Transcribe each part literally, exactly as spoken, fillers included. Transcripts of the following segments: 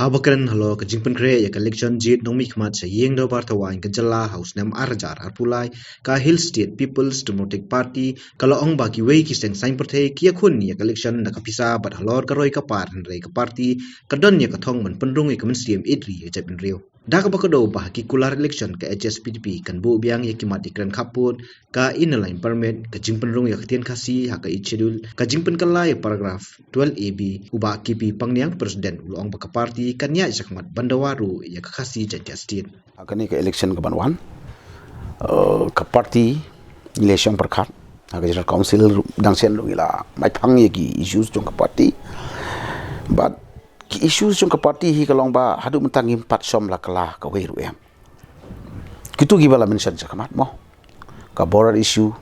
Haba kren halor ka jingpynkhreh ïa ka election jied nongmihkhmat sha ïing dorbar thawaiñ ka jylla ha u snem ar hajar arphew lai, ka Hill State People's Democratic Party ka la ong ba kiwei ki seng saiñ pyrthei ki ïakhun ïa ka election na ka pisa bad halor ka roi ka par, hynrei ka party ka don ïa ka thong ban pynrung ïa ka mynsiem ïeit ri ïa jaitbynriew. Da kaba kdew ba ha ki kular election ka H S P D P kan buh biang ïa ki mat ïakren khappud, ka Inner Line Permit, ka jingpynrung ïa ka ktien Khasi ha ka Eighth Schedule, ka jingpynkylla ïa paragraph twelve A B, u Bah K P Pangniang, President, u la ong ba ka party kan ïaid shakhmat ban dawa ruh ïa ka Khasi Jaintia State. Ha kane ka election kaban wan, eh, ka party ngi la shong pyrkhat ha ka General Council, dang shen ruh ngi la maiphang ïa ki issues jong ka party. Bad ki issues jong ka party hi ka long ba haduh mynta ngim pat shym la kylla kawei ruh em. Kito kiba la mention shakhmat mo, ka border issue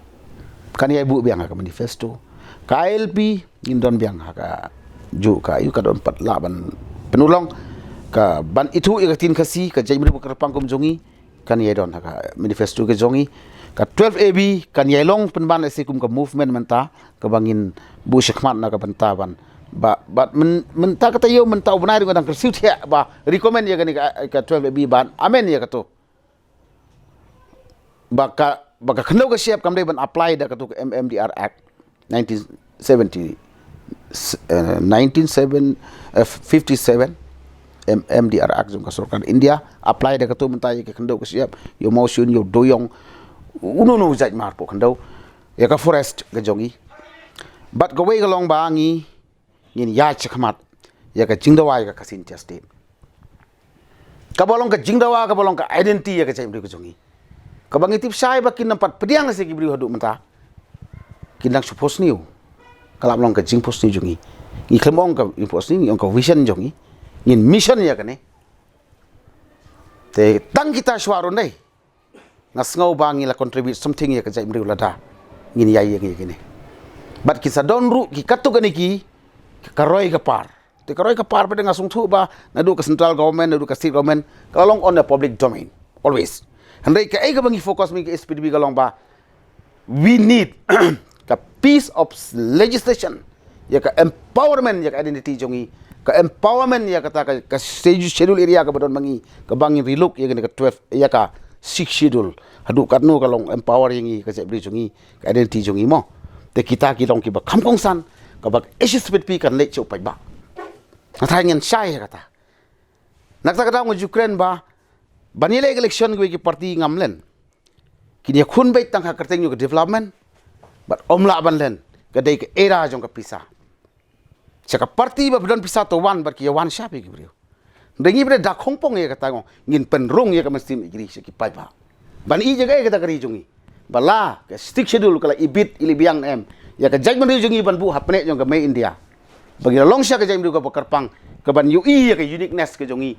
kan ïai buh biang ha ka manifesto. Ka I L P ngin don biang ha ka, ju ka ïu ka don pat lah ban pynulong ka ban ithuh ïa ka ktien Khasi, ka jaitbynriew ba kyrpang kum jong ngi, kan ïai don ha ka manifesto ka jong ngi. Ka twelve A B kan ïai long pynban lehse kum ka movement mynta kaba ngin buh shakhmat na ka bynta ban ba, bad myn-, mynta ka taïew mynta u bnai ruh nga dang kyrsiew thiah ba recommend ïa kane ka, ka twelve A B ban amend ïa kato. Ba ka, ba ka khyndew ka shyiap kam dei ban apply da kato ka M M D R Act nineteen seventy, eh, nineteen seven, eh, fifty-seven, M M D R Act jong ka sorkar India, apply da kato mynta ïa ka khyndew ka shyiap, ïa u mawshun, ïa u dewïong, uno uno u jait mar hapoh khyndew, ïa ka forest ka jong ngi. Bad kawei ka long ba ngi ngin ïaid shakhmat ïa ka jingdawa ïa ka Khasi Jaintia State. Kaba long ka jingdawa, kaba long ka identity ïa ka jaitbynriew ka jong ngi. Kaba ngi tip shai ba kin nang pat pdiang sa ki briew haduh mynta kin dang shu phosniew. Ka la long ka jingphosniew jong ngi. Ngi khlem ong ka jingphosniew, ngi ong ka vision jong ngi. Ngin mission ïa kane. Te tang kita shuwa ruh dei nga sngew ba ngi la contribute something ïa ka jaitbynriew lada ngin ïai ïa ngi ïa kine. Bad kin sa don ruh ki katto katne ki, ka roi ka par. Te ka roi ka par pat nga sngewthuh ba naduh ka central government, naduh ka state government, ka la long on the public domain always. Hynrei kaei kaba ngi focus mynta ka S P D P ka long ba we need ka piece of legislation, ïa ka empowerment ïa ka identity jong ngi, ka empowerment ïa kata ka, ka schedule, schedule area kaba don ma ngi, kaba ngin relook ïa kane ka twelve, ïa ka sixth schedule. Haduh katno ka long empower ïa ngi ka jaitbynriew jong ngi, ka identity jong ngi mo. Te kita ki long kiba kham kongsan, kaba H S P D P kan leit sha u paidbah. Nga tharai ngin shai ha kata. Na kata ka daw nga ju kren ba ban ïaleh election kiwei ki party ngam len. Kin ïakhun beit tang ha kyrteng jong ka development bad ym lah ban len, ka dei ka era jong ka pisa. Sha ka party ba don pisa to wan bad ki ïa wan shap ïa ki briew. Hynrei ngi ba da khongpong ïa kata, ngin pynrung ïa ka mynsiem ïeit ri sha ki paidbah. Ban ïeit ïa kaei kata ka ri jong ngi. Ba la ka sixth schedule ka la ibit ili biang em ïa ka jaitbynriew jong ngi ban buh hapdeng jong ka mei India. Ba ngi la long sha ka jaitbynriew kaba kyrpang, kaban ïohi ïa ka uniqueness ka jong ngi,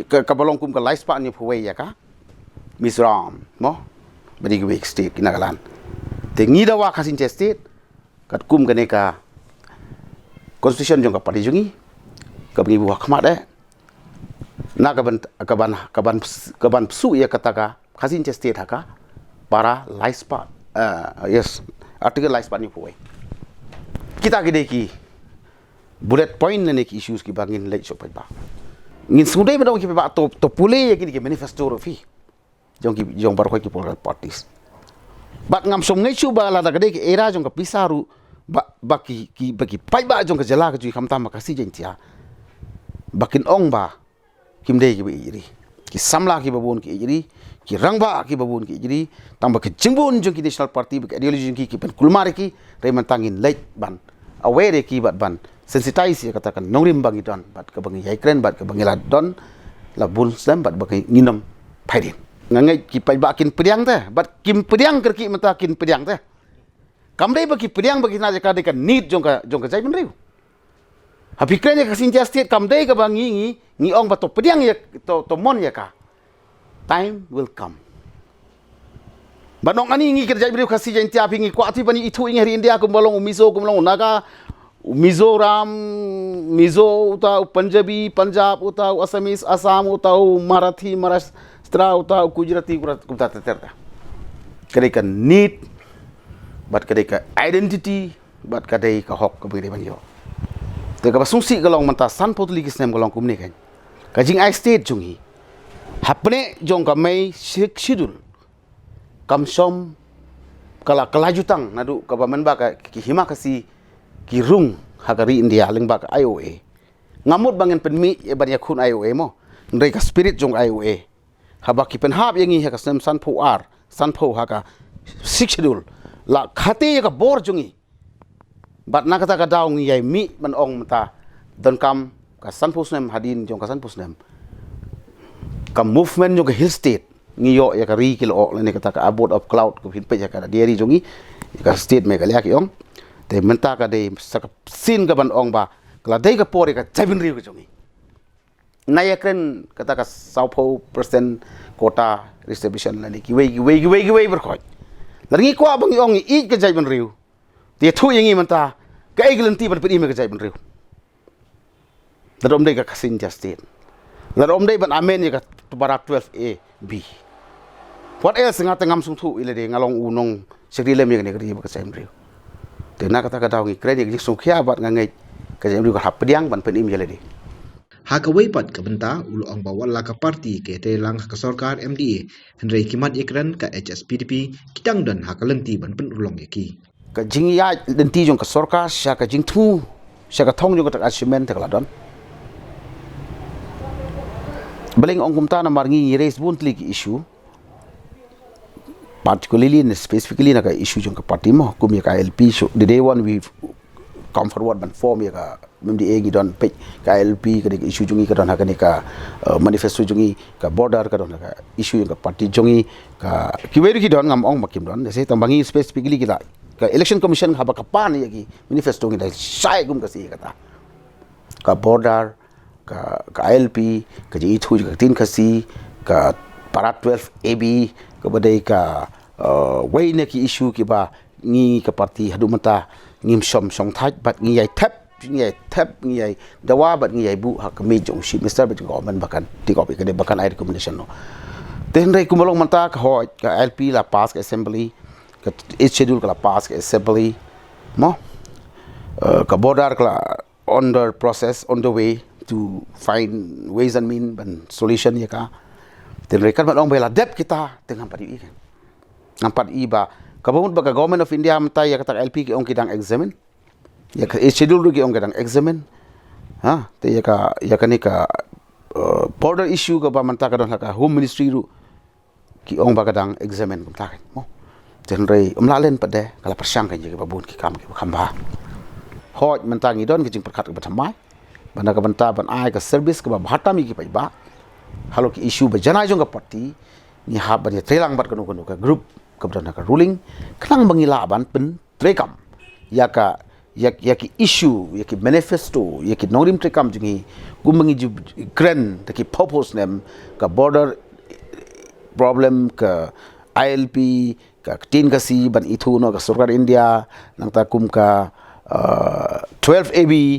ka, kaba long kum ka laispah hynñiewphew wei ïa ka Mizoram mo, bad ïa kiwei ki state ki Nagaland. Te ngi dawa Khasi Jaintia State katkum kane ka constitution jong ka party jong ngi, kaba ngi buh ha khmat eh, na kaban, kaban, kaban, kaban pynsuh ïa kata ka Khasi Jaintia State ha ka para laispah, eh, yes, article laispah hynñiewphew wei. Kita ki dei ki bullet point lane ki issues kiba ngin leit sha u paidbah. Ngin sngewdei ban ong ki paidbah to, to pule ïa kine ki manifesto ruh phi jong ki, jong baroh ki political parties. Bad ngam sngewthuh ba lada ka dei ka era jong ka pisa ruh ba, ba ki, ki, ba ki paidbah jong ka jylla ka jong ngi khamtam ka Khasi Jaintia ba kin ong ba kim dei kiba ïeit ri. Ki samla kiba bun ki ïeit ri, ki rangbah kiba bun ki ïeit ri. Tang ba ka jingbun jong ki national party, ba ka ideology jong ki, ki pynkulmar ïa ki. Hynrei mynta ngin leit ban aware ïa ki bad ban sensitize ïa kata ka nongrim ba ngi don bad kaba ngi ïai kren bad kaba ngi la don la bun snem bad ba ngi, ngin ym phai dien. Nga ngeit ki paidbah kin pdiang te, bad kim pdiang kyrkieh mynta kin pdiang te. Kam dei ba ki pdiang ba ki na jaka dei ka need jong ka, jong ka jaitbynriew. Ha phi kren ïa ka Khasi Jaintia State kam dei kaba ngi, ngi, ngi ong ba to pdiang ïa, to, to mon ïa ka. Time will come. Ba nong ani ngi ki jaitbynriew Khasi Jaintia phi ngi kwah ti ba ngi ithuh ïa ngi ha ri India kumba long u Mizo, kumba long u Naga, u Mizoram, Mizo uta, u Punjabi, Punjab uta, u Assamese, Assam uta, u Marathi, Maharashtra uta, u Gujarati, Gujarat, kumta ter ter ta. Ka dei ka need bad ka dei ka identity bad ka dei ka hok kaba ngi dei ban ïoh. Te kaba sngewsih ka long mynta sanphew tylli ki snem ka long kumne kan. Ka jingai state jong ngi hapdeng jong ka mei Sixth Schedule kam shym ka la, ka la jutang naduh kaba mynba ka, ki Hima Khasi ki rung ha ka ri India lyngba ka I O A. Nga mut ba ngin pynmih ïa ban ïakhun I O A mo. Hynrei ka spirit jong I O A, haba ki pynhap ïa ngi ha ka snem sanphew ar, sanphew ha ka Sixth Schedule, la khate ïa ka bor jong ngi. Bad na kata ka daw ngi ïai mih ban ong mynta, donkam ka sanphew snem, hadien jong ka sanphew snem, ka movement jong ka Hill State, ngi ïoh ïa ka ri ki lyoh lane kata ka abode of cloud, ka phin peit ïa ka diary jong ngi, ïa ka state Meghalaya ki ong. Te mynta ka dei sa ka sien ka ban ong ba ka la dei ka por ïa ka jaitbynriew ka jong ngi. Na ïa kren kata ka sawphew percent quota reservation lane kiwei, kiwei, kiwei, kiwei baroh. Lada ngi kwah ba ngi ong ngi ïeit ka jaitbynriew, te ïathuh ïa ngi mynta kaei ka lynti ban pynim ïa ka jaitbynriew. Lada ym dei ka Khasi Jaintia State, lada ym dei ban amend ïa ka para twelve A B, what else? Nga te ngam sngewthuh ïa lade, nga long u nongshakri lem ïa kane ka ri bad ka jaitbynriew. Te na kata ka daw ngi kren ïa ka jingsngewkhia bad nga ngeit ka jaitbynriew ka hap pdiang ban pynim ïa lade. Ha kawei pat ka bynta u la ong ba wat la ka party ka ïatreilang ha ka sorkar M D A, hynrei ki mat ïakren ka H S P D P ki dang don ha ka lynti ban pynurlong ïa ki. Ka jingïaid lynti jong ka sorkar sha ka jingthmu, sha ka thong jong kata ka achievement te ka la don. Balei nga ong kumta? Namar ngi, ngi raise bun tylli ki issue, particularly and specifically na ka issue jong ka party mo, kum ïa ka I L P. So the day one we come forward ban form ïa ka M D A, ngi don peit ka I L P, ka dei ka issue jong ngi, ka don ha kane ka, uh, manifesto jong ngi. Ka border ka don ha ka issue jong ka party jong ngi. Ka kiwei ruh ki don, ngam ong ba kim don, da se tang ba ngi specifically kita, ka Election Commission haba ka pan ïa ki manifesto ngi da shai kum ka si kata. Ka border, ka, ka I L P, ka jingithuh ka ktien Khasi, ka para twelve A B, kaba dei ka, uh, wei na ki issue kiba ngi ka party haduh mynta ngim shym shong thait bad ngi ïai thep, ngi ïai thep, ngi ïai dawa bad ngi ïai buh ha ka miej jong Chief Minister bad jong government ba kan take up ïa kane, ba kan ai recommendation noh. Te hynrei kumba long mynta ka hoi, ka I L P la pass ka assembly, ka Eighth Schedule ka la pass ka assembly mo. Uh, ka border ka la on the process, on the way to find ways and mean ban solution ïa ka. Te hynrei kan ban ong ba la dep kita, te ngam pat ïohi, ngam pat ïohi ba, kaba mut ba ka Government of India mynta ïa kata ka I L P ki ong ki dang examine, ïa ka Eighth Schedule ruh ki ong ki dang examine. Ha, te ïa ka, ïa kane ka, uh, border issue kaba mynta ka don ha ka Home Ministry ruh ki ong ba ka dang examine kumta kein mo. Te hynrei ym lah len pat de, ka la pyrshang kein ïa kiba bun ki kam kiba kham bha. Hooid, mynta ngi don ka jingpyrkhat kaba thymmai, ba na ka bynta ban ai ka service kaba bha tam ïa ki paidbah halor ki issue ba janai jong ka party, ngi hap ban ïatreilang bad kano kano ka group kaba don ha ka ruling, khnang ba ngi lah ban pyntreikam ïa ka, ïa, ïa ki issue, ïa ki manifesto, ïa ki nongrim treikam jong ngi, kumba ngi ju kren da ki phew phew snem, ka border problem, ka I L P, ka ktien Khasi ban ithuh noh ka sorkar India, nangta kum ka, uh, twelve A B,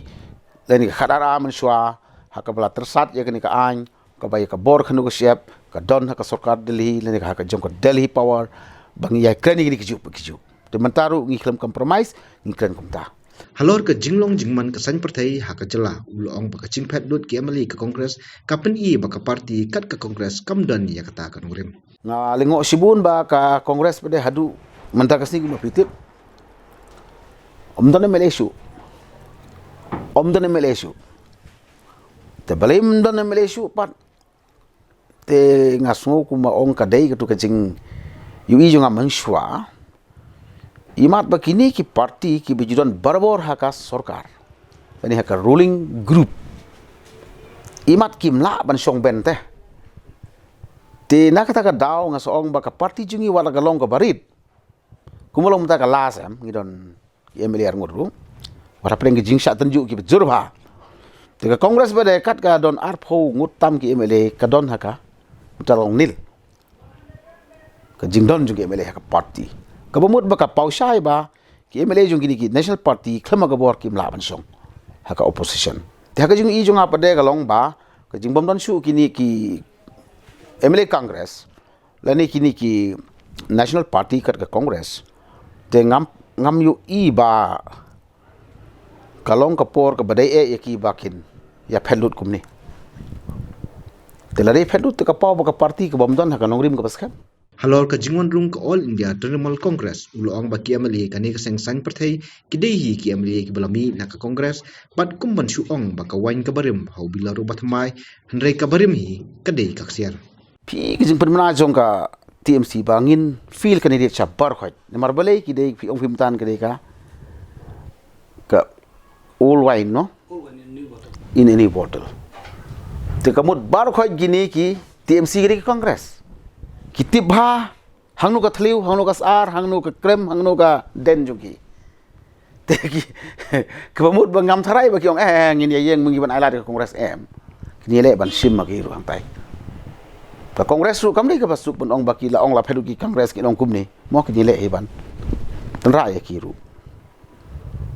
lane ka khatar A mynshuwa, ha kaba la tyrsat ïa kane ka aiñ, kaba ïa ka bor khyndiat ka shyiap ka don ha ka sorkar Delhi, lane ka ha ka jong ka Delhi Power, ba ngi ïai kren ïa kine ki juh ki juh. Te mynta ruh ngi khlem compromise, ngi kren kumta. Halor ka jinglong jingman ka saiñ pyrthei ha ka jylla, u la ong ba ka jingphet lut ki M L A ka Congress ka pyni ba ka party kat ka Congress kam don ïa kata ka nongrim. Nga lyngngoh shibun ba ka Congress pat de haduh mynta ka sngi kumba phi tip, ym don M L A shuh. Ym don M L A shuh. Te balei ym don M L A shuh pat? Te nga sngew kumba ong ka dei katu ka jingïohi jong nga mynshuwa. Imat ba kine ki party kiba ju don barabor ha ka sorkar, lane ha ka ruling group, imat kim lah ban shong bynta. Te na kata ka daw nga sa ong ba ka party jong ngi wat la ka long kaba rit. Kumba long mynta ka last, em, ngi don ki M L A arngut ruh. Wat hapdeng ki jingshah tynjuh kiba jur bha. Te ka Congress pat de kat ka don arphew ngut tam ki M L A, ka don ha ka, mynta long nil ka jingdon jong ki M L A ha ka party. Kaba mut ba ka paw shai ba ki M L A jong kine ki National Party khlem ha ka bor kim lah ban shong ha ka opposition. Te ha ka jingïohi jong nga pat de ka long ba ka jingbym don shuh kine ki M L A Congress lane kine ki National Party kat ka Congress, te ngam, ngam ïohi ba ka long ka por kaba dei eh ïa ki ba kin ïa phet lut kumne. Te lada phet lut te ka paw ba ka party ka bym don ha ka nongrim kaba skhem. Halor ka jingwan rung ka All India Trinamool Congress, u la ong ba ki M L A kane ka seng saiñ pyrthei ki dei hi ki M L A kiba la mih na ka Congress, bad kum ban shu ong ba ka waiñ ka barim ha u Bilaro Bathymmai, hynrei ka barim hi ka dei ka ksiar. Phi, ka jingpynbna jong ka T M C ba ngin field candidate sha baroh khoit. Namar balei? Ki dei, phi ong phi mynta, ka dei ka, ka old wine, no? In a new bottle. Te ka mut baroh khoit kine ki T M C ki dei ki Congress. Ki tip bha hangno ka thliew, hangno ka sar, hangno ka krem, hangno ka den jong ki. Te ki, kaba mut ba ngam tharai ba ki ong, eh, ngin ïa ïeng mynta ban ailad ka Congress, em. Kin ïaleh ban shim ma ki ruh hangtai. Ka Congress ruh kam dei kaba suk ban ong ba ki la ong la phet lut ki Congress ki ong kumne. Mo kin ïaleh hi ban tynrah ïa ki ruh.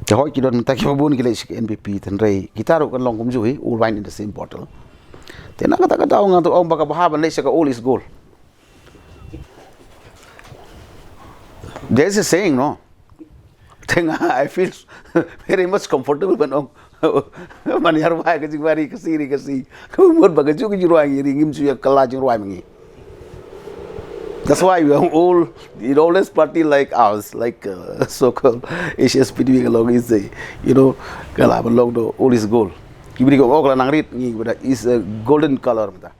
Te hooid ki don mynta kiba bun ki leit sha ka N P P, hynrei kita ruh kan long kumjuh hi, old wine in the same bottle. Te na kata ka daw nga to ong ba ka bha ban leit sha ka old is gold. There's a saying, no? Te nga, I feel very much comfortable ban ong, ban ïarwai ka jingrwai Khasi, ri Khasi. Ka mut ba kajuh ka jingrwai ngi ri, ngim ju ïa kylla jingrwai ma ngi. That's why we are all, in all this party like ours, like, uh, so-called H S P D P ka long is a, you know, ka la ban long the old is gold. Ki briew ki ong ka la nang rit, ngi ba da is a golden color mynta.